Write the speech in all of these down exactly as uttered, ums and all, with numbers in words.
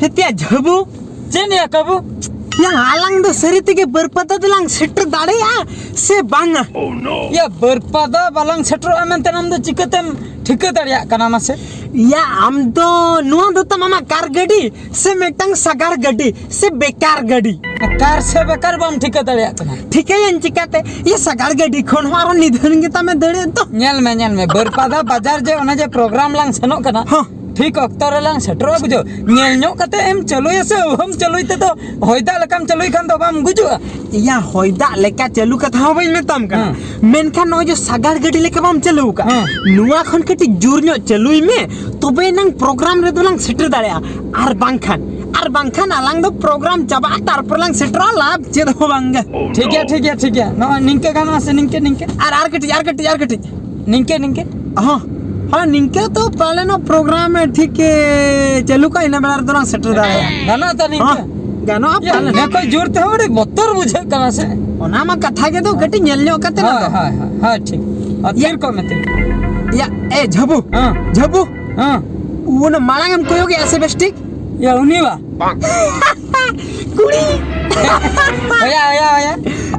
ᱦᱮᱛᱤᱭᱟ ᱡᱷᱟᱹᱵᱩ᱾ ᱪᱮᱫ ᱭᱟ ᱠᱟᱹᱵᱩ? ᱭᱟ, ᱟᱞᱟᱝ ᱫᱚ ᱥᱟᱹᱨᱤ ᱛᱮᱜᱮ ᱵᱟᱹᱨᱯᱟᱫᱟ ᱫᱚᱞᱟᱝ ᱥᱮᱴᱮᱨ ᱫᱟᱲᱮᱭᱟᱜᱼᱟ ᱥᱮ ᱵᱟᱝᱟ? ᱭᱟ, ᱵᱟᱹᱨᱯᱟᱫᱟ ᱵᱟᱞᱟᱝ ᱥᱮᱴᱮᱨᱚᱜᱼᱟ ᱢᱮᱱᱛᱮ ᱟᱢ ᱫᱚ ᱪᱤᱠᱟᱹᱛᱮᱢ ᱴᱷᱤᱠᱟᱹ ᱫᱟᱲᱮᱭᱟᱜ ᱠᱟᱱᱟ ᱢᱟᱥᱮ? ᱭᱟ, ᱟᱢ ᱫᱚ ᱱᱚᱣᱟ ᱫᱚ ᱛᱟᱢ ᱟᱢᱟᱜ ᱠᱟᱨ ᱜᱟᱹᱰᱤ ᱥᱮ ᱢᱤᱫᱴᱟᱝ ᱥᱟᱜᱟᱲ ᱜᱟᱹᱰᱤ ᱥᱮ ᱵᱮᱠᱟᱨ ᱜᱟᱹᱰᱤ? ᱠᱟᱨ ᱥᱮ ᱵᱮᱠᱟᱨ ᱵᱟᱢ ᱴᱷᱤᱠᱟᱹ ᱫᱟᱲᱮᱭᱟᱜ ᱠᱟᱱᱟ? ᱴᱷᱤᱠᱟᱹᱭᱟᱹᱧ ᱪᱤᱠᱟᱹᱛᱮ? ᱭᱟ, ᱥᱟᱜᱟᱲ ᱜᱟᱹᱰᱤ ᱠᱷᱚᱱ ᱦᱚᱸ ᱟᱨᱚ ᱱᱤᱫᱷᱟᱹᱱ ᱜᱮ ᱛᱟᱢᱮ ᱫᱟᱹᱲᱮᱫ ᱫᱚ᱾ ᱧᱮᱞ ᱢᱮ, ᱧᱮᱞ ᱢᱮ, ᱵᱟᱹᱨᱯᱟᱫᱟ ᱵᱟᱡᱟᱨ ᱡᱮ ᱚᱱᱮ ᱡᱮ ᱯᱨᱳᱜᱨᱟᱢ ᱞᱟᱝ ᱥᱮᱱᱚᱜ ᱠᱟᱱᱟ, ᱦᱚᱸ᱾ ᱴᱷᱤᱠ ᱚᱠᱛᱚ ᱨᱮᱞᱟᱝ ᱥᱮᱴᱮᱨᱚᱜᱼᱟ, ᱵᱩᱡᱷᱟᱹᱣ᱾ ᱧᱮᱞ ᱧᱚᱜ ᱠᱟᱛᱮ ᱮᱢ ᱪᱟᱹᱞᱩᱭᱟ ᱥᱮ ᱚᱦᱚᱢ ᱪᱟᱹᱞᱩᱭ ᱛᱮᱫᱚ ᱦᱚᱭ ᱫᱟᱜ ᱞᱮᱠᱟᱢ ᱪᱟᱹᱞᱩᱭ ᱠᱷᱟᱱ ᱫᱚ ᱵᱟᱢ ᱜᱩᱡᱩᱜᱼᱟ? ᱭᱟ, ᱦᱚᱭ ᱫᱟᱜ ᱞᱮᱠᱟ ᱪᱟᱹᱞᱩ ᱠᱟᱛᱷᱟ ᱦᱚᱸ ᱵᱟᱹᱧ ᱢᱮᱛᱟᱢ ᱠᱟᱱᱟ᱾ ᱦᱮᱸ᱾ ᱢᱮᱱᱠᱷᱟᱱ ᱱᱚᱜᱼᱚᱭ ᱡᱮ ᱥᱟᱜᱟᱲ ᱜᱟᱹᱰᱤ ᱞᱮᱠᱟ ᱵᱟᱢ ᱪᱟᱹᱞᱩ ᱟᱠᱟᱫ, ᱦᱮᱸ᱾ ᱱᱚᱣᱟ ᱠᱷᱚᱱ ᱠᱟᱹᱴᱤᱡ ᱡᱳᱨ ᱧᱚᱜ ᱪᱟᱹᱞᱩᱭ ᱢᱮ, ᱛᱚᱵᱮ ᱮᱱᱟᱝ ᱯᱨᱳᱜᱨᱟᱢ ᱨᱮᱫᱚ ᱞᱟᱝ ᱥᱮᱴᱮᱨ ᱫᱟᱲᱮᱭᱟᱜᱼᱟ᱾ ᱟᱨ ᱵᱟᱝᱠᱷᱟᱱ, ᱟᱨ ᱵᱟᱝᱠᱷᱟᱱ ᱟᱞᱟᱝ ᱫᱚ ᱯᱨᱳᱜᱨᱟᱢ ᱪᱟᱵᱟᱜᱼᱟ, ᱛᱟᱨᱯᱚᱨ ᱞᱟᱝ ᱥᱮᱴᱮᱨᱚᱜᱼᱟ, ᱞᱟᱵᱷ ᱪᱮᱫ ᱦᱚᱸ ᱵᱟᱝᱜᱮ᱾ ᱴᱷᱤᱠ ᱜᱮᱭᱟ, ᱴᱷᱤᱠ ᱜᱮᱭᱟ, ᱴᱷᱤᱠ ᱜᱮᱭᱟ᱾ ᱱᱚᱜᱼᱚᱭ ᱱᱤᱝᱠᱟᱹ ᱜᱟᱱᱚᱜᱼᱟ ᱥᱮ ᱱᱤᱝᱠᱟᱹ, ᱱᱤᱝᱠᱟᱹ? ᱟᱨ, ᱟᱨ ᱠᱟᱹᱴᱤᱡ, ᱟᱨ ᱠᱟᱹᱴᱤᱡ, ᱟᱨ ᱠᱟᱹᱴᱤᱡ᱾ ᱱᱤᱝᱠᱟᱹ, ᱱᱤᱝᱠᱟᱹ? ᱦᱚᱸ, ᱦᱚᱸ, ᱱᱤᱝᱠᱟᱹ ᱛᱚ ᱯᱟᱞᱮᱱᱚᱜ ᱯᱨᱳᱜᱨᱟᱢ ᱮ ᱴᱷᱤᱠ ᱮ ᱪᱟᱹᱞᱩ ᱠᱟᱜ, ᱤᱱᱟᱹ ᱵᱮᱲᱟ ᱨᱮᱫᱚ ᱞᱟᱝ ᱥᱮᱴᱮᱨ ᱫᱟᱲᱮᱭᱟᱜᱼᱟ᱾ ᱜᱟᱱᱚᱜᱼᱟ ᱛᱚ ᱱᱤᱝᱠᱟᱹ? ᱦᱚᱸ, ᱜᱟᱱᱚᱜᱼᱟ ᱭᱟ, ᱯᱟᱞᱮᱱ᱾ ᱱᱮ ᱠᱷᱚᱡ ᱡᱳᱨ ᱛᱮᱦᱚᱸ ᱟᱹᱰᱤ ᱵᱚᱛᱚᱨ ᱵᱩᱡᱷᱟᱹᱜ ᱠᱟᱱᱟ ᱥᱮ᱾ ᱚᱱᱟ ᱢᱟ ᱠᱟᱛᱷᱟ ᱜᱮ ᱫᱚ, ᱠᱟᱹᱴᱤᱡ ᱧᱮᱞ ᱧᱚᱜ ᱠᱟᱛᱮ ᱦᱳᱭ, ᱱᱚᱰᱮ᱾ ᱦᱳᱭ, ᱦᱳᱭ, ᱦᱳᱭ, ᱴᱷᱤᱠ᱾ ᱟᱨ ᱭᱟ᱾ ᱛᱷᱤᱨ ᱠᱚᱜ ᱢᱮ, ᱛᱷᱤᱨ᱾ ᱭᱟ, ᱮ ᱡᱷᱟᱹᱵᱩ, ᱦᱮᱸ᱾ ᱡᱷᱟᱹᱵᱩ᱾ ᱦᱮᱸ᱾ ᱚᱱᱟ ᱢᱟᱲᱟᱝ ᱮᱢ ᱠᱚᱭᱚᱜᱮᱜᱼᱟ ᱥᱮ ᱵᱮᱥ ᱴᱷᱤᱠ? ᱭᱟ, ᱩᱱᱤ ᱵᱟ? ᱠᱩᱲᱤ᱾ ᱦᱳᱭᱟ, ᱦᱳᱭᱟ, ᱦᱳᱭᱟ᱾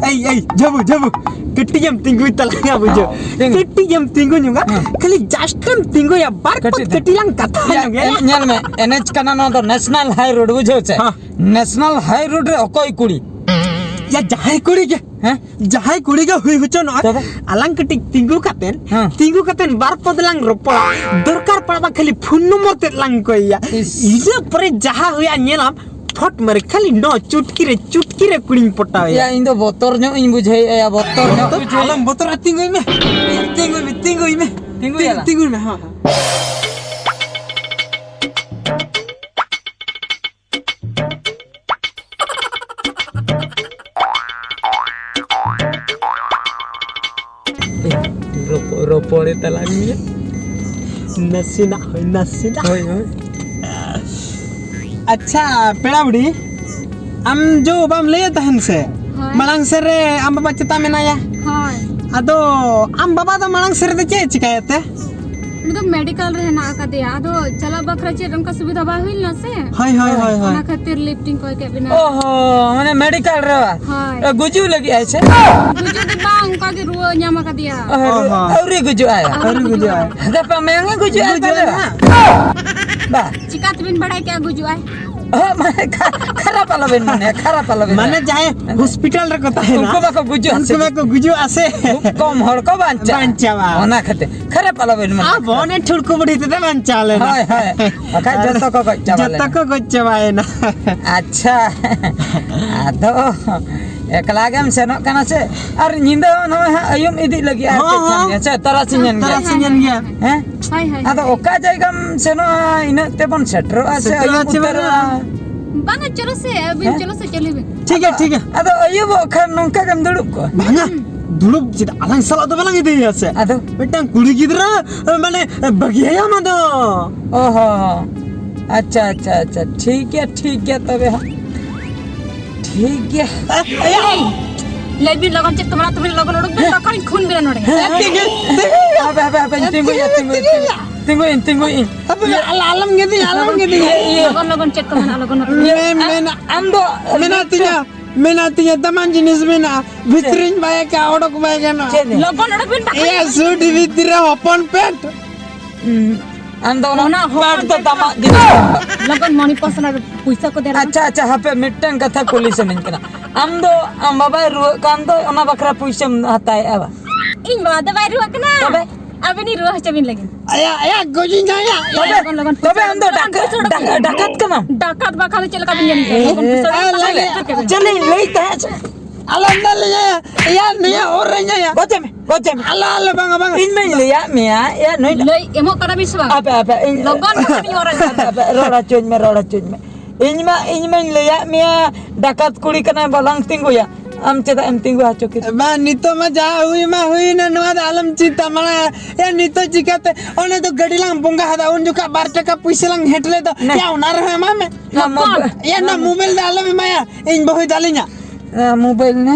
ᱮᱭ, ᱮᱭ, ᱡᱷᱟᱹᱵᱩ, ᱡᱷᱟᱹᱵᱩ᱾ ᱠᱟᱹᱴᱤᱡ ᱮᱢ ᱛᱤᱸᱜᱩᱭ ᱛᱟᱞᱟᱝᱟ, ᱵᱩᱡᱷᱟᱹᱣ᱾ ᱛᱤᱸᱜᱩ᱾ ᱠᱟᱹᱴᱤᱡ ᱮᱢ ᱛᱤᱸᱜᱩ ᱧᱚᱜᱟ᱾ ᱦᱮᱸ᱾ ᱠᱷᱟᱹᱞᱤ just ᱮᱢ ᱛᱤᱸᱜᱩᱭᱟ, ᱵᱟᱨ ᱠᱟᱹᱴᱤᱡ ᱯᱚᱫ ᱛᱮ᱾ ᱠᱟᱹᱴᱤᱡ ᱞᱟᱝ ᱠᱟᱛᱷᱟ ᱭᱟ, ᱧᱚᱜ ᱜᱮᱭᱟ᱾ ᱮᱱ-, ᱧᱮᱞ ᱢᱮ, ᱮᱱᱮᱡ ᱠᱟᱱᱟ ᱱᱚᱣᱟ ᱫᱚ National High Road, ᱵᱩᱡᱷᱟᱹᱣ ᱪᱮ? ᱦᱮᱸ᱾ National High Road ᱨᱮ ᱚᱠᱚᱭ ᱠᱩᱲᱤ? ᱭᱟ, ᱡᱟᱦᱟᱸᱭ ᱠᱩᱲᱤ ᱜᱮ᱾ ᱦᱮᱸ? ᱡᱟᱦᱟᱸᱭ ᱠᱩᱲᱤ ᱜᱮ ᱦᱩᱭ ᱦᱚᱪᱚ ᱱᱚᱜᱼᱚᱭ, ᱛᱚᱵᱮ? ᱟᱞᱟᱝ ᱠᱟᱹᱴᱤᱡ ᱛᱤᱸᱜᱩ ᱠᱟᱛᱮᱱ, ᱦᱮᱸ᱾ ᱛᱤᱸᱜᱩ ᱠᱟᱛᱮᱱ ᱵᱟᱨ ᱯᱚᱫ ᱞᱟᱝ ᱨᱚᱯᱚᱲᱟ᱾ ᱫᱚᱨᱠᱟᱨ ᱯᱟᱲᱟᱜ ᱢᱟ ᱠᱷᱟᱹᱞᱤ ᱯᱷᱳᱱ ᱱᱚᱢᱵᱚᱨ ᱛᱮᱫ ᱞᱟᱝ ᱠᱚᱭᱮᱭᱟ᱾ ᱤᱥ᱾ ᱤᱱᱟᱹ ᱯᱚᱨᱮ ᱡᱟᱦᱟᱸ ᱦᱩᱭᱩᱜᱼᱟ ᱧᱮᱞᱟᱢ, ᱯᱷᱚᱴ ᱢᱟᱨᱮ ᱠᱷᱟᱹᱞᱤ ᱱᱚ ᱪᱩᱴᱠᱤ ᱨᱮ, ᱪᱩᱴᱠᱤ ᱨᱮ ᱠᱩᱲᱤᱧ ᱯᱚᱴᱟᱣᱮᱭᱟ᱾ ᱭᱟ, ᱤᱧ ᱫᱚ ᱵᱚᱛᱚᱨ ᱧᱚᱜ ᱤᱧ ᱵᱩᱡᱷᱟᱹᱣᱮᱫᱼᱟ, ᱭᱟ, ᱵᱚᱛᱚᱨ ᱧᱚᱜ ᱵᱚᱛᱚᱨ? ᱵᱩᱡᱷᱟᱹᱣ᱾ ᱟᱞᱚᱢ ᱵᱚᱛᱚᱨᱟ, ᱛᱤᱸᱜᱩᱭ ᱢᱮ᱾ ᱛᱤᱸᱜᱩᱭ ᱢᱮ, ᱛᱤᱸᱜᱩᱭ ᱢᱮ᱾ ᱛᱤᱸᱜᱩᱭ ᱛᱤᱸ-, ᱟᱞᱟᱝ᱾ ᱛᱤᱸᱜᱩᱭ ᱢᱮ, ᱦᱚᱸ, ᱦᱚᱸ᱾ ᱨᱚᱯᱚ-, ᱨᱚᱯᱚᱲᱮ ᱛᱟᱞᱟᱝ ᱢᱮ᱾ ᱱᱟᱥᱮᱱᱟᱜ ᱦᱳᱭ, ᱱᱟᱥᱮᱱᱟᱜ᱾ ᱦᱳᱭ, ᱦᱳᱭ᱾ ᱟᱪᱪᱷᱟ, ᱯᱮᱲᱟ ᱵᱩᱰᱷᱤ, ᱟᱢ ᱡᱚ ᱵᱟᱢ ᱞᱟᱹᱭᱮᱫ ᱛᱟᱦᱮᱱ ᱥᱮ? ᱦᱳᱭ᱾ ᱢᱟᱲᱟᱝ ᱥᱮᱫ ᱨᱮ ᱟᱢ ᱵᱟᱵᱟ ᱪᱮᱛᱟ ᱢᱮᱱᱟᱭᱟ? ᱦᱳᱭ᱾ ᱟᱫᱚ ᱟᱢ ᱵᱟᱵᱟ ᱫᱚ ᱢᱟᱲᱟᱝ ᱥᱮᱫ ᱨᱮᱫᱚ ᱪᱮᱫ ᱮ ᱪᱤᱠᱟᱭᱮᱫ ᱛᱮ? ᱩᱱᱤ ᱫᱚ ᱢᱮᱰᱤᱠᱟᱞ ᱨᱮ ᱦᱮᱱᱟᱜ ᱟᱠᱟᱫᱮᱭᱟ, ᱟᱫᱚ ᱪᱟᱞᱟᱜ ᱵᱟᱠᱷᱨᱟ ᱪᱮᱫ ᱚᱱᱠᱟ ᱥᱩᱵᱤᱫᱷᱟ ᱵᱟᱭ ᱦᱩᱭ ᱞᱮᱱᱟ ᱥᱮ᱾ ᱦᱳᱭ, ᱦᱳᱭ, ᱦᱳᱭ, ᱦᱳᱭ᱾ ᱚᱱᱟ ᱠᱷᱟᱹᱛᱤᱨ ᱞᱤᱯᱴᱤᱝ ᱠᱚᱭ ᱠᱮᱫ ᱵᱮᱱᱟ᱾ ᱚ ᱦᱚᱸ, ᱢᱟᱱᱮ ᱢᱮᱰᱤᱠᱟᱞ ᱨᱮ ᱵᱟ? ᱦᱳᱭ᱾ ᱮ, ᱜᱩᱡᱩᱜ ᱞᱟᱹᱜᱤᱫ ᱟᱭ ᱥᱮ? ᱜᱩᱡᱩᱜ ᱫᱚ ᱵᱟᱝ, ᱚᱱᱠᱟ ᱜᱮ ᱨᱩᱣᱟᱹ ᱧᱟᱢ ᱟᱠᱟᱫᱮᱭᱟ᱾ ᱚ, ᱚ ᱦᱚᱸ᱾ ᱟᱹᱣᱨᱤ ᱜᱩᱡᱩᱜ ᱟᱭ? ᱟᱹᱣᱨᱤ ᱜᱩᱡᱩᱜ ᱟᱭ᱾ ᱜᱟᱯᱟ ᱢᱮᱭᱟᱝ ᱮ ᱜᱩᱡᱩᱜ ᱟᱭ ᱜᱩᱡᱩᱜ ᱛᱟᱦᱞᱮ? ᱟᱭ ᱦᱟᱸᱜ᱾ ᱵᱟ᱾ ᱪᱤᱠᱟᱹ ᱛᱮᱵᱤᱱ ᱵᱟᱲᱟᱭ ᱠᱮᱜᱼᱟ ᱜᱩᱡᱩᱜ ᱟᱭ? ᱚ, ᱢᱟᱱᱮ ᱠᱷᱟ-, ᱠᱷᱟᱨᱟᱯ ᱟᱞᱚᱵᱮᱱ ᱢᱚᱱᱮᱭᱟ, ᱠᱷᱟᱨᱟᱯ ᱟᱞᱚᱵᱮᱱ ᱢᱟᱱᱮ ᱢᱚᱱᱮᱭᱟ᱾ ᱡᱟᱦᱟᱸᱭ ᱦᱚᱥᱯᱤᱴᱟᱞ ᱨᱮᱠᱚ ᱛᱟᱦᱮᱱᱟ, ᱩᱱᱠᱩ ᱢᱟᱠᱚ ᱜᱩᱡᱩᱜᱼᱟ ᱩᱱᱠᱩ ᱥᱮ? ᱢᱟᱠᱚ ᱜᱩᱡᱩᱜᱼᱟ ᱥᱮ? ᱠᱷᱩᱵ ᱠᱚᱢ ᱦᱚᱲ ᱠᱚ ᱵᱟᱧᱪᱟᱜᱼᱟ᱾ ᱵᱟᱧᱪᱟᱣᱟ᱾ ᱚᱱᱟ ᱠᱷᱟᱹᱛᱤᱨ ᱠᱷᱟᱨᱟᱯ ᱟᱞᱚᱵᱮᱱ ᱢᱚᱱᱮᱭᱟ᱾ ᱟᱵᱚ ᱚᱱᱮ ᱴᱷᱩᱲᱠᱩ ᱵᱩᱰᱷᱤ ᱛᱮᱫᱚ ᱵᱟᱧᱪᱟᱣ ᱞᱮᱱᱟ᱾ ᱦᱳᱭ, ᱦᱳᱭ᱾ ᱵᱟᱠᱷᱟᱡ ᱟᱨ ᱡᱚᱛᱚ ᱠᱚ ᱜᱚᱡ ᱪᱟᱵᱟ ᱡᱚᱛᱚ ᱞᱮᱱᱟ᱾ ᱠᱚ ᱜᱚᱡ ᱪᱟᱵᱟᱭᱮᱱᱟ᱾ ᱟᱪᱪᱷᱟ᱾ ᱟᱫᱚ ᱮᱠᱞᱟ ᱜᱮᱢ ᱥᱮᱱᱚᱜ ᱠᱟᱱᱟ ᱥᱮ? ᱟᱨ ᱧᱤᱫᱟᱹ ᱦᱚᱸ ᱱᱚᱜᱼᱚᱭ ᱦᱟᱸᱜ ᱟᱹᱭᱩᱵ ᱤᱫᱤᱜ ᱞᱟᱹᱜᱤᱫ ᱟᱨ ᱦᱚᱸ, ᱪᱮᱫ ᱠᱟᱱ ᱦᱚᱸ᱾ ᱜᱮᱭᱟ ᱥᱮ? ᱛᱟᱨᱟᱥᱤᱧ ᱮᱱ ᱜᱮᱭᱟ᱾ ᱛᱟᱨᱟᱥᱤᱧ ᱮᱱ ᱜᱮᱭᱟ᱾ ᱦᱮᱸ? ᱦᱳᱭ, ᱦᱳᱭ, ᱟᱫᱚ ᱦᱳᱭ᱾ ᱚᱠᱟ ᱡᱟᱭᱜᱟᱢ ᱥᱮᱱᱚᱜᱼᱟ, ᱤᱱᱟᱹᱜ ᱛᱮᱵᱚᱱ ᱥᱮᱴᱮᱨᱚᱜᱼᱟ ᱥᱮ ᱥᱮᱴᱮᱨᱚᱜᱼᱟ ᱟᱹᱭᱩᱵ ᱪᱮ ᱩᱛᱟᱹᱨᱚᱜᱼᱟ? ᱵᱟᱝᱟ? ᱵᱟᱝᱟ, ᱪᱚᱞᱚ ᱥᱮ, ᱟᱹᱵᱤᱱ ᱦᱮᱸ? ᱪᱚᱞᱚ ᱥᱮ, ᱪᱚᱞᱚ ᱵᱤᱱ᱾ ᱴᱷᱤᱠ ᱜᱮᱭᱟ, ᱟᱫᱚ, ᱴᱷᱤᱠ ᱜᱮᱭᱟ᱾ ᱟᱫᱚ ᱟᱹᱭᱩᱵᱚᱜ ᱠᱷᱟᱱ ᱱᱚᱝᱠᱟ ᱜᱮᱢ ᱫᱩᱲᱩᱵ ᱠᱚᱜᱼᱟ? ᱵᱟᱝᱟ, ᱦᱩᱸ᱾ ᱫᱩᱲᱩᱵ ᱪᱮᱫ ᱟᱞᱟᱝ ᱥᱟᱞᱟᱜ ᱫᱚ ᱵᱟᱞᱟᱝ ᱤᱫᱤᱭᱮᱭᱟ ᱥᱮ? ᱟᱫᱚ? ᱢᱤᱫᱴᱟᱝ ᱠᱩᱲᱤ ᱜᱤᱫᱽᱨᱟᱹ, ᱢᱟᱱᱮ, ᱵᱟᱹᱜᱤᱭᱟᱭᱟᱢ ᱟᱫᱚ᱾ ᱚ ᱦᱚᱸ᱾ ᱟᱪᱪᱷᱟ, ᱟᱪᱪᱷᱟ, ᱟᱪᱪᱷᱟ᱾ ᱴᱷᱤᱠ ᱜᱮᱭᱟ, ᱴᱷᱤᱠ ᱜᱮᱭᱟ ᱛᱚᱵᱮ ᱦᱟᱸᱜ᱾ ᱴᱷᱤᱠ ᱜᱮᱭᱟ᱾ ᱮ, ᱮ, ᱮᱭ! ᱞᱟᱹᱭ ᱵᱤᱱ ᱞᱚᱜᱚᱱ ᱪᱮᱫ ᱠᱚ ᱢᱮᱱᱟᱜ ᱛᱟᱵᱤᱱ, ᱞᱚᱜᱚᱱ ᱩᱰᱩᱠ ᱵᱤᱱ, ᱦᱮᱸ᱾ ᱵᱟᱠᱷᱟᱱ ᱤᱧ ᱠᱷᱩᱱ ᱵᱤᱱᱟ ᱱᱚᱰᱮ᱾ ᱦᱮᱸ, ᱛᱤᱸᱜᱩ, ᱛᱤᱸᱜᱩ, ᱦᱟᱯᱮ, ᱦᱟᱯᱮ, ᱦᱟᱯᱮ, ᱛᱤᱸᱜᱩᱭᱮᱫ, ᱛᱤᱸᱜᱩᱭᱮᱫ, ᱛᱤᱸᱜᱩᱭᱮᱫ, ᱛᱤᱸᱜᱩᱭᱮᱫ᱾ ᱦᱟᱯᱮ, ᱟᱞ-, ᱟᱞᱚᱢ ᱜᱮᱫᱤᱧᱟ, ᱟᱞᱚᱢ ᱜᱮᱫᱤᱧᱟ᱾ ᱤᱭᱟᱹ, ᱤᱭᱟᱹ᱾ ᱞᱚᱜᱚᱱ, ᱞᱚᱜᱚᱱ ᱪᱮᱫ ᱠᱚ ᱢᱮᱱᱟᱜ, ᱞᱚᱜᱚᱱ ᱩᱰᱩᱠ ᱵᱤᱱ᱾ ᱤᱭᱟᱹ, ᱢᱮ-, ᱢᱮᱱᱟᱜ, ᱟᱢ ᱫᱚ ᱢᱮᱱᱟᱜ ᱛᱤᱧᱟ, ᱢᱮᱱᱟᱜ ᱛᱤᱧᱟ, ᱫᱟᱢᱟᱱ ᱡᱤᱱᱤᱥ ᱢᱮᱱᱟᱜᱼᱟ᱾ ᱵᱷᱤᱛᱨᱤᱧ ᱵᱟᱭ ᱠᱟᱜᱼᱟ, ᱚᱰᱚᱠ ᱵᱟᱭ ᱜᱟᱱᱚᱜᱼᱟ᱾ ᱪᱮᱫ? ᱞᱚᱜᱚᱱ ᱩᱰᱩᱠ ᱵᱤᱱ, ᱵᱟᱠᱷᱟᱱ ᱤᱭᱟᱹ, ᱥᱩᱴ ᱵᱷᱤᱛᱨᱤ ᱨᱮ ᱦᱚᱯᱚᱱ ᱯᱮᱱᱴ᱾ ᱦᱩᱸ᱾ ᱟᱢ ᱫᱚ ᱚᱱᱟ ᱚᱱᱟ ᱦᱚᱯᱚᱱ ᱯᱮᱱᱴ ᱫᱚ ᱯᱮᱱᱴ ᱫᱟᱢᱟᱜ ᱫᱚ ᱡᱤᱱᱤᱥ ᱠᱟᱱᱟ᱾ ᱞᱚᱜᱚᱱ ᱢᱚᱱᱤ ᱯᱟᱥᱱᱟ ᱯᱚᱭᱥᱟ ᱠᱚ ᱫᱮ ᱞᱚᱜᱚᱱ᱾ ᱟᱪᱪᱷᱟ, ᱟᱪᱪᱷᱟ, ᱦᱟᱯᱮ ᱢᱤᱫᱴᱟᱝ ᱠᱟᱛᱷᱟ ᱠᱩᱞᱤ ᱥᱟᱱᱟᱧ ᱠᱟᱱᱟ᱾ ᱟᱢ ᱫᱚ ᱟᱢ ᱵᱟᱵᱟᱭ ᱨᱩᱣᱟᱹᱜ ᱠᱟᱱ ᱫᱚ, ᱚᱱᱟ ᱵᱟᱠᱷᱨᱟ ᱯᱩᱭᱥᱟᱹᱢ ᱦᱟᱛᱟᱣᱮᱫᱼᱟ ᱵᱟ? ᱤᱧ ᱵᱟᱵᱟ ᱫᱚ ᱵᱟᱭ ᱨᱩᱣᱟᱹᱜ ᱠᱟᱱᱟ᱾ ᱛᱚᱵᱮ? ᱟᱵᱤᱱᱤᱡ ᱨᱩᱣᱟᱹ ᱦᱚᱪᱚ ᱵᱤᱱ ᱞᱟᱹᱜᱤᱫ᱾ ᱟᱭᱟ, ᱟᱭᱟ, ᱜᱚᱡᱤᱧ ᱫᱚ ᱟᱭᱟ᱾ ᱛᱚᱵᱮ, ᱞᱚᱜᱚᱱ, ᱞᱚᱜᱚᱱ ᱛᱚᱵᱮ ᱯᱩᱭᱥᱟᱹ ᱟᱢ ᱫᱚ ᱞᱚᱜᱚᱱ ᱰᱟᱠᱟ-, ᱯᱩᱭᱥᱟᱹ ᱩᱰᱩᱠ ᱰᱟᱠᱟ-, ᱵᱤᱱ᱾ ᱰᱟᱠᱟᱛ ᱠᱟᱱᱟᱢ? ᱰᱟᱠᱟᱛ ᱵᱟᱠᱷᱟᱱ ᱫᱚ ᱪᱮᱫ ᱞᱮᱠᱟ ᱵᱤᱱ ᱧᱟᱢ ᱠᱮᱭᱟ? ᱞᱚᱜᱚᱱ ᱯᱩᱭᱥᱟᱹ ᱩᱰᱩᱠ ᱵᱤᱱ᱾ ᱟᱞᱮ ᱪᱮᱫ ᱞᱤᱧ ᱞᱟᱹᱭ ᱛᱟᱦᱮᱸᱫ? ᱟᱞᱚᱢ ᱫᱟᱞᱮᱧᱟ᱾ ᱮᱭᱟ, ᱱᱩᱭᱟ ᱚᱨ ᱨᱮᱧᱟᱭᱟ᱾ ᱜᱚᱡᱮ ᱢᱮ, ᱜᱚᱡᱮ ᱢᱮ᱾ ᱟᱞᱚ, ᱟᱞᱚ, ᱵᱟᱝᱟ, ᱵᱟᱝᱟ᱾ ᱤᱧ ᱢᱟᱧ ᱞᱟᱹᱭᱟᱫ ᱢᱮᱭᱟ, ᱮᱭᱟ, ᱱᱩᱭ ᱞᱟᱹᱭ ᱮᱢᱚᱜ ᱠᱟᱱᱟ ᱵᱤᱱ ᱥᱮ ᱵᱟᱝ? ᱟᱯᱮ, ᱟᱯᱮ, ᱤᱧ ᱞᱚᱜᱚᱱ ᱠᱟᱛᱮ ᱵᱤᱱ ᱚᱨ ᱟᱹᱧ ᱠᱟᱱᱟ᱾ ᱟᱯᱮ, ᱟᱯᱮ, ᱨᱚᱲ ᱦᱚᱪᱚᱧ ᱢᱮ, ᱨᱚᱲ ᱦᱚᱪᱚᱧ ᱢᱮ᱾ ᱤᱧ ᱢᱟ, ᱤᱧ ᱢᱟᱧ ᱞᱟᱹᱭᱟᱫ ᱢᱮᱭᱟ, ᱰᱟᱠᱟᱛ ᱠᱩᱲᱤ ᱠᱟᱱᱟᱭ, ᱵᱟᱞᱟᱝ ᱛᱤᱸᱜᱩᱭᱟ᱾ ᱟᱢ ᱪᱮᱫᱟᱜ ᱮᱢ ᱛᱤᱸᱜᱩ ᱦᱚᱪᱚ ᱠᱮᱫᱟ? ᱵᱟᱝ, ᱱᱤᱛᱚᱜ ᱢᱟ ᱡᱟ ᱦᱩᱭ ᱢᱟ ᱦᱩᱭᱱᱟ, ᱱᱚᱣᱟ ᱫᱚ ᱟᱞᱚᱢ ᱪᱤᱱᱛᱟ ᱢᱟᱲᱟᱝ᱾ ᱮ, ᱱᱤᱛᱚᱜ ᱪᱤᱠᱟᱛᱮ? ᱚᱱᱮ ᱫᱚ ᱜᱟᱹᱰᱤ ᱞᱟᱝ ᱵᱚᱸᱜᱟ ᱦᱟᱫᱟ, ᱩᱱ ᱡᱚᱠᱷᱟᱜ ᱵᱟᱨ ᱴᱟᱠᱟ ᱯᱩᱭᱥᱟᱹ ᱞᱟᱝ ᱦᱮᱸᱴ ᱞᱮᱫ ᱫᱚ᱾ ᱱᱮ᱾ ᱭᱟ, ᱚᱱᱟ ᱨᱮᱦᱚᱸ ᱮᱢᱟᱜ ᱢᱮ᱾ ᱱᱚᱣᱟ ᱞᱚᱜᱚᱱ᱾ ᱢᱳᱵᱟ-, ᱭᱟ, ᱱᱚᱣᱟ ᱱᱚᱣᱟ ᱢᱳ- ᱢᱳᱵᱟᱭᱤᱞ ᱫᱚ ᱟᱞᱚᱢ ᱮᱢᱟᱭᱟ, ᱤᱧ ᱵᱟᱹᱦᱩᱭ ᱫᱟᱞᱤᱧᱟ᱾ ᱱᱚᱣᱟ ᱢᱳᱵᱟᱭᱤᱞ ᱱᱮ᱾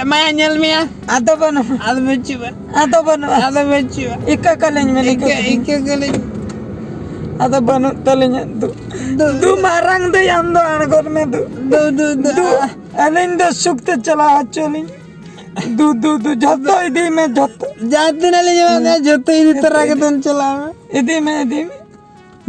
ᱢᱟᱭᱟ ᱧᱮᱞ ᱢᱮᱭᱟ᱾ ᱟᱫᱚ ᱵᱟᱹᱱᱩᱜᱼᱟ᱾ ᱟᱫᱚ ᱵᱟᱹᱪᱩᱜᱼᱟ᱾ ᱟᱫᱚ ᱵᱟᱹᱱᱩᱜᱼᱟ᱾ ᱟᱫᱚ ᱵᱟᱹᱪᱩᱜᱼᱟ᱾ ᱤᱠᱟᱹ ᱠᱟᱞᱤᱧ ᱢᱮ, ᱤᱠᱟᱹ ᱤᱠᱟᱹ, ᱠᱟᱞᱤᱧ᱾ ᱤᱠᱟᱹ ᱠᱟᱞᱤᱧ᱾ ᱟᱫᱚ ᱵᱟᱹᱱᱩᱜ ᱛᱟᱹᱞᱤᱧᱟ ᱫᱩ᱾ ᱫᱩ᱾ ᱫᱩ ᱢᱟᱨᱟᱝ ᱫᱟᱹᱭ, ᱟᱢ ᱫᱚ ᱟᱬᱜᱚᱱ ᱢᱮ ᱫᱩ᱾ ᱫᱩ, ᱫᱩ, ᱫᱩ᱾ ᱫᱩ, ᱟᱹᱞᱤᱧ ᱫᱚ ᱥᱩᱠ ᱛᱮ ᱪᱟᱞᱟᱣ ᱦᱚᱪᱚ ᱞᱤᱧ᱾ ᱫᱩ, ᱫᱩ, ᱫᱩ, ᱡᱷᱚᱛᱚ ᱤᱫᱤᱭ ᱢᱮ, ᱡᱷᱚᱛᱚ᱾ ᱡᱟᱦᱟᱸ ᱛᱤᱱᱟᱹᱜ ᱞᱤᱧ ᱮᱢᱟ ᱢᱮᱭᱟ, ᱡᱷᱚᱛᱚ ᱤᱫᱤ ᱛᱚᱨᱟ ᱠᱟᱛᱮᱢ ᱪᱟᱞᱟᱜᱼᱟ᱾ ᱤᱫᱤ ᱢᱮ, ᱤᱫᱤ ᱢᱮ᱾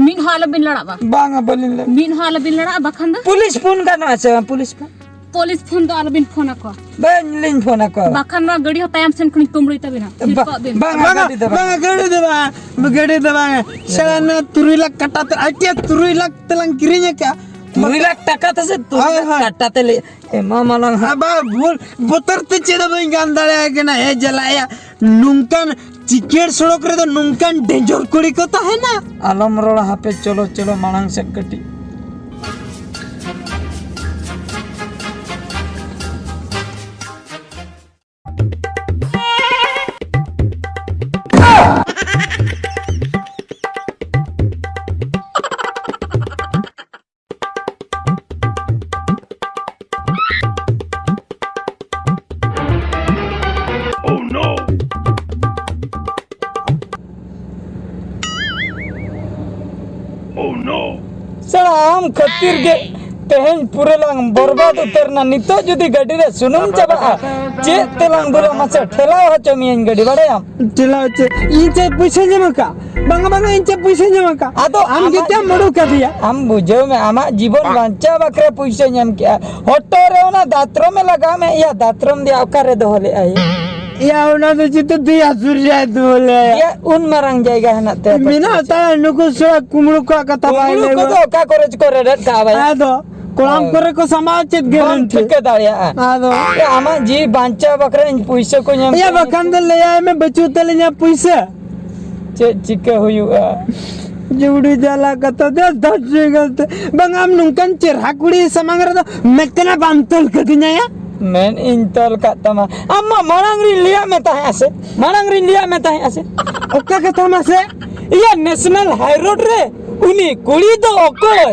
ᱢᱤᱫ ᱦᱚᱸ ᱟᱞᱚᱵᱤᱱ ᱞᱟᱲᱟᱜᱼᱟ᱾ ᱵᱟᱝᱟ, ᱵᱟᱹᱞᱤᱧ ᱞᱟᱲᱟᱜᱼᱟ᱾ ᱢᱤᱫ ᱦᱚᱸ ᱟᱞᱚᱵᱤᱱ ᱞᱟᱲᱟᱜᱼᱟ, ᱵᱟᱠᱷᱟᱱ ᱫᱚ ᱯᱩᱞᱤᱥ ᱯᱷᱳᱱ ᱜᱟᱱᱚᱜᱼᱟ ᱥᱮ ᱵᱟᱝ? Police phone? ᱯᱩᱞᱤᱥ ᱯᱷᱳᱱ ᱫᱚ ᱟᱞᱚᱵᱤᱱ ᱯᱷᱳᱱ ᱟᱠᱚᱣᱟ᱾ ᱵᱟᱹᱧ ᱞᱤᱧ ᱯᱷᱳᱱ ᱟᱠᱚᱣᱟ᱾ ᱵᱟᱠᱷᱟᱱ ᱱᱚᱣᱟ ᱜᱟᱹᱰᱤ ᱦᱚᱸ ᱛᱟᱭᱚᱢ ᱥᱮᱱ ᱠᱷᱚᱱᱤᱧ ᱠᱩᱢᱵᱽᱲᱩᱭ ᱛᱟᱵᱤᱱᱟ᱾ ᱵᱟ-, ᱦᱤᱨᱯᱟᱹᱜ ᱵᱤᱱ᱾ ᱵᱟᱝᱟ, ᱵᱟᱝᱟ, ᱜᱟᱹᱰᱤ ᱫᱚ ᱵᱟᱝᱟ᱾ ᱵᱟᱝᱟ, ᱜᱟᱹᱰᱤ ᱫᱚ ᱵᱟᱝᱟ᱾ ᱜᱟᱹᱰᱤ ᱫᱚ ᱵᱟᱝᱟ᱾ ᱥᱟᱞᱟ ᱱᱚᱣᱟ ᱛᱩᱨᱩᱭ ᱞᱟᱠᱷ ᱠᱟᱴᱟ ᱛᱮ, ᱟᱡ ᱪᱮᱫ ᱛᱩᱨᱩᱭ ᱞᱟᱠᱷ ᱛᱮᱞᱟᱝ ᱠᱤᱨᱤᱧ ᱟᱠᱟᱫᱼᱟ᱾ ᱛᱩᱨᱩᱭ ᱞᱟᱠᱷ ᱴᱟᱠᱟ ᱛᱮ ᱥᱮ ᱛᱩᱨᱩᱭ ᱦᱳᱭ, ᱞᱟᱠᱷ ᱦᱳᱭ᱾ ᱠᱟᱴᱟ ᱛᱮ ᱞᱮ ᱮᱢᱟ ᱢᱟᱞᱟᱝ ᱦᱟᱸᱜ᱾ ᱟᱵᱟ, ᱵᱷᱩᱞ, ᱵᱚᱛᱚᱨ ᱛᱮ ᱪᱮᱫ ᱦᱚᱸ ᱵᱟᱹᱧ ᱜᱟᱱ ᱫᱟᱲᱮᱭᱟᱜ ᱠᱟᱱᱟ᱾ ᱮ ᱡᱟᱞᱟᱭᱟ, ᱱᱚᱝᱠᱟᱱ ᱪᱤᱠᱟᱹᱲ ᱥᱚᱲᱚᱠ ᱨᱮᱫᱚ ᱱᱚᱝᱠᱟᱱ ᱰᱮᱧᱡᱚᱨ ᱠᱩᱲᱤ ᱠᱚ ᱛᱟᱦᱮᱱᱟ? ᱟᱞᱚᱢ ᱨᱚᱲᱟ, ᱦᱟᱯᱮ, ᱪᱚᱞᱚ, ᱪᱚᱞᱚ, ᱢᱟᱲᱟᱝ ᱥᱮᱫ ᱠᱟᱹᱴᱤᱡ᱾ Oh no! Oh no! ᱥᱟᱞᱟ, ᱟᱢ ᱠᱷᱟᱹᱛᱤᱨ ᱜᱮ ᱛᱮᱦᱮᱧ ᱯᱩᱨᱟᱹ ᱞᱟᱝ ᱵᱚᱨᱵᱟᱫ ᱩᱛᱟᱹᱨ ᱮᱱᱟ᱾ ᱱᱤᱛᱚᱜ ᱡᱩᱫᱤ ᱜᱟᱹᱰᱤ ᱨᱮ ᱥᱩᱱᱩᱢ ᱪᱟᱵᱟᱜᱼᱟ, ᱪᱮᱫ ᱛᱮᱞᱟᱝ ᱫᱩᱞᱟ? ᱢᱟᱥᱮ ᱴᱷᱮᱞᱟᱣ ᱦᱚᱪᱚ ᱢᱤᱭᱟᱹᱧ ᱜᱟᱹᱰᱤ, ᱵᱟᱲᱟᱭᱟᱢ? ᱴᱷᱮᱞᱟᱣ ᱪᱮᱫ? ᱤᱧ ᱪᱮᱫ ᱯᱩᱭᱥᱟᱹᱧ ᱮᱢ ᱟᱠᱟᱫ? ᱵᱟᱝᱟ, ᱵᱟᱝᱟ, ᱤᱧ ᱪᱮᱫ ᱯᱩᱭᱥᱟᱹᱧ ᱮᱢ ᱟᱠᱟᱫ? ᱟᱫᱚ ᱟᱢ ᱟᱢᱟᱜ ᱜᱮᱛᱮᱢ ᱡᱤᱵᱚᱱ ᱩᱰᱩᱠ ᱠᱟᱫᱮᱭᱟ᱾ ᱟᱢ ᱵᱩᱡᱷᱟᱹᱣ ᱢᱮ, ᱟᱢᱟᱜ ᱡᱤᱵᱚᱱ ᱵᱟᱧᱪᱟᱣ ᱵᱟᱠᱷᱨᱟ ᱯᱩᱭᱥᱟᱹᱧ ᱮᱢ ᱠᱮᱜᱼᱟ᱾ ᱦᱚᱴᱚᱜ ᱨᱮ ᱚᱱᱟ ᱫᱟᱛᱨᱚᱢ ᱮ ᱞᱟᱜᱟᱣ ᱢᱮ᱾ ᱭᱟ, ᱫᱟᱛᱨᱚᱢ ᱫᱮᱭᱟ ᱚᱠᱟᱨᱮ ᱫᱚᱦᱚ ᱞᱮᱜᱼᱟᱭ? ᱭᱟ, ᱚᱱᱟ ᱫᱚ ᱪᱮᱫ ᱫᱮᱭᱟ ᱥᱩᱨ ᱨᱮ ᱫᱚᱦᱚ ᱞᱮᱜᱼᱟᱭ? ᱭᱟ, ᱩᱱ ᱢᱟᱨᱟᱝ ᱡᱟᱭᱜᱟ ᱦᱮᱱᱟᱜ ᱛᱟᱭᱟ ᱯᱟᱪᱮ᱾ ᱢᱮᱱᱟᱜ ᱛᱟᱭᱟ, ᱱᱩᱠᱩ ᱥᱚᱲᱟ ᱠᱩᱢᱵᱽᱲᱩ ᱠᱚᱣᱟᱜ ᱠᱟᱛᱷᱟ ᱵᱟᱭ ᱠᱩᱢᱵᱽᱲᱩ ᱞᱟᱹᱭ ᱠᱚᱫᱚ ᱵᱟᱲᱟ᱾ ᱚᱠᱟ ᱠᱚᱨᱮ ᱪᱚᱠᱚ ᱨᱮᱰᱮᱫ ᱠᱟᱜᱼᱟ ᱵᱟᱭᱟ? ᱟᱫᱚ ᱠᱚᱲᱟᱢ ᱦᱳᱭ᱾ ᱠᱚᱨᱮ ᱠᱚ ᱥᱟᱢᱟᱣ, ᱪᱮᱫ ᱵᱟᱢ ᱜᱮᱨᱮᱱᱴᱤ? ᱴᱷᱤᱠᱟᱹ ᱫᱟᱲᱮᱭᱟᱜᱼᱟ᱾ ᱟᱫᱚ ᱟᱢᱟᱜ ᱡᱤᱣᱤ ᱵᱟᱧᱪᱟᱣ ᱵᱟᱠᱷᱨᱟ ᱤᱧ ᱯᱩᱭᱥᱟᱹ ᱠᱚ ᱧᱟᱢ ᱮᱭᱟ, ᱠᱮᱭᱟ᱾ ᱵᱟᱠᱷᱟᱱ ᱫᱚ ᱞᱟᱹᱭᱟᱭ ᱢᱮ, ᱵᱟᱹᱪᱩᱜ ᱛᱟᱹᱞᱤᱧᱟ ᱯᱩᱭᱥᱟᱹ᱾ ᱪᱮᱫ ᱪᱤᱠᱟᱹ ᱦᱩᱭᱩᱜᱼᱟ? ᱡᱩᱲᱤ ᱡᱟᱞᱟ ᱠᱟᱛᱷᱟ ᱫᱚ ᱫᱚᱥ ᱴᱟᱠᱟ ᱛᱮ᱾ ᱵᱟᱝ, ᱟᱢ ᱱᱚᱝᱠᱟᱱ ᱪᱮᱨᱦᱟ ᱠᱩᱲᱤ ᱥᱟᱢᱟᱝ ᱨᱮᱫᱚ ᱢᱮᱫ ᱛᱮᱱᱟ ᱵᱟᱢ ᱛᱚᱞ ᱠᱟᱹᱫᱤᱧᱟ ᱭᱟ? ᱢᱮᱫ ᱤᱧ ᱛᱚᱞ ᱠᱟᱫ ᱛᱟᱢᱟ᱾ ᱟᱢ ᱢᱟ ᱢᱟᱲᱟᱝ ᱨᱤᱧ ᱞᱟᱹᱭᱟᱫ ᱢᱮ ᱛᱟᱦᱮᱸᱜᱼᱟ ᱥᱮ? ᱢᱟᱲᱟᱝ ᱨᱤᱧ ᱞᱟᱹᱭᱟᱫ ᱢᱮ ᱛᱟᱦᱮᱸᱜᱼᱟ ᱥᱮ? ᱚᱠᱟ ᱠᱟᱛᱷᱟ ᱢᱟᱥᱮ? ᱤᱭᱟᱹ, ᱱᱮᱥᱱᱟᱞ ᱦᱟᱭ ᱨᱳᱰ ᱨᱮ ᱩᱱᱤ ᱠᱩᱲᱤ ᱫᱚ ᱚᱠᱚᱭ?